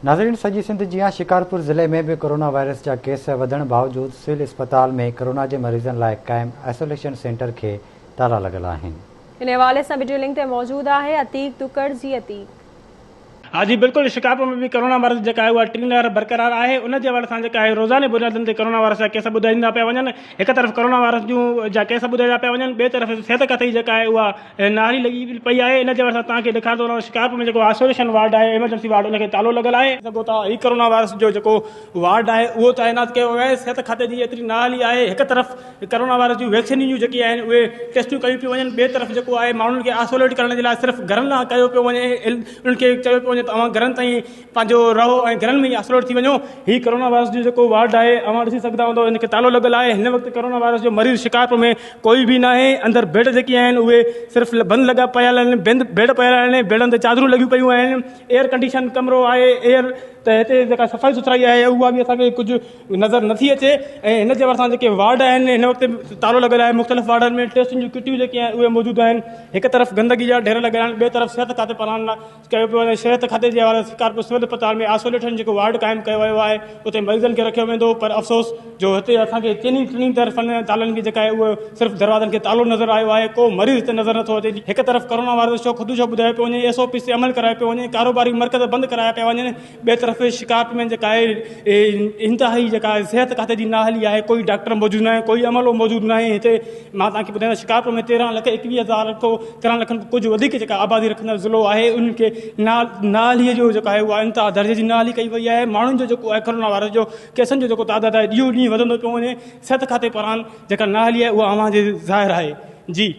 ناظرين سڄي سنڌ جيان شڪارپور ضلعي ۾ به ڪورونا وائرس جا ڪيس وڌڻ باوجود سول اسپتال ۾ ڪورونا جي مريضن لاء قائم آئسوليشن سينٽر کي تالا لڳل آهن. ان حوالي سان وڊيو لنڪ تي موجود آهي عتيق ٽکڙ جي عتيق. ها جي بلڪل شڪارپور ۾ به ڪورونا وائرس جيڪا آهي اها ٽين لهر برقرار آهي ان جي حوالي سان جيڪا آهي روزاني بنيادن تي ڪورونا وائرس جا ڪيس ٻڌائيندا پيا وڃن هڪ طرف ڪورونا وائرس جون جا ڪيس ٻڌايا پيا وڃن ٻئي طرف صحت کاتي جي جيڪا آهي اها نااهلي لڳي پئي آهي ان جي حوالي سان توهان کي ڏيکارندو رهان شڪارپور ۾ جيڪو آئسوليشن وارڊ آهي ايمرجنسي وارڊ ان کي تالو لڳل آهي سگهو ٿا هي ڪورونا وائرس جو جيڪو وارڊ آهي اهو تعينات ڪيو ويو آهي صحت کاتي جي ايتري نااهلي آهي هڪ طرف ڪرونا وائرس جون ويڪسينون جون جيڪي آهن اهي ٽيسٽون ڪيون پيون وڃن ٻئي طرف جيڪو آهي ماڻهن کي آئسوليٽ ڪرڻ جي لاء صرف گهرن لاء ڪيو پيو وڃي انهن کي چيو پيو وڃي ته اوهان گهرن تائين پنهنجو رهو ۽ گهرن ۾ ئي آئسوليٽ ٿي وڃو هي ڪرونا وائرس جو جيڪو وارڊ آهي اوهان ڏسي سگهندا هوندو ان کي تالو لڳل آهي هن وقت ڪرونا وائرس جو مريض شڪارپور ۾ ڪوئي به ناهي اندر بيڊ جيڪي آهن اهي صرف بند لڳا پيل آهن بند بيڊ پيل آهن بيڊن تي چادرون لڳيون پيون آهن ايئر ڪنڊيشن ڪمرو آهي ايئر ته هتي جيڪا صفائي سٿرائي آهي اها به اسان کي ڪجهه نظر نٿي اچي ۽ هن جي ڀرسان جيڪي وارڊ آهن هن وقت تالو لڳل آهي مختلف وارڊن ۾ ٽيسٽن جون ڪٽيون جيڪي آهن اهي موجود آهن هڪ طرف گندگي جا ڍير لڳل آهن ٻئي طرف صحت کاتي پاران ڪيو پيو وڃي صحت کاتي جي حوالي سان شڪارپور سول اسپتال ۾ آئسوليشن جيڪو وارڊ قائم ڪيو ويو آهي اتي مريضن کي رکيو ويندو پر افسوس جو هتي اسان کي چئني ٽنهي طرفن تالن کي جيڪا آهي اهو صرف دروازن کي تالو نظر آيو آهي ڪو مريض هتي نظر نٿو اچي هڪ طرف ڪرونا وائرس جو خدشو ٻڌايو پيو وڃي ايس او پيز تي عمل ڪرايو پيو وڃي ڪاروباري مرڪز بند ڪرايا پيا وڃن ٻئي طرف شڪارپور ۾ جيڪا آهي انتهائي جيڪا صحت کاتي جي نااهلي آهي ڪوئي ڊاڪٽر موجود ناهي ڪوئي عملو موجود ناهي هتي مان توهان کي ٻڌايان شڪارپور ۾ 13 لک 21 هزار کو 13 لکن کان ڪجهه وڌيڪ جيڪا آبادي رکندڙ ضلعو آهي ان کي نااهلي جو جيڪو آهي اها انتها درجي جي نااهلي ڪئي وئي آهي ماڻهن جو جيڪو آهي ڪرونا وائرس جو ڪيسن جو جيڪو تعداد آهي ڏينهون ڏينهن وڌندو پيو وڃي صحت کاتي پاران جيڪا نااهلي آهي اها اوهان جي ظاهر آهي جي.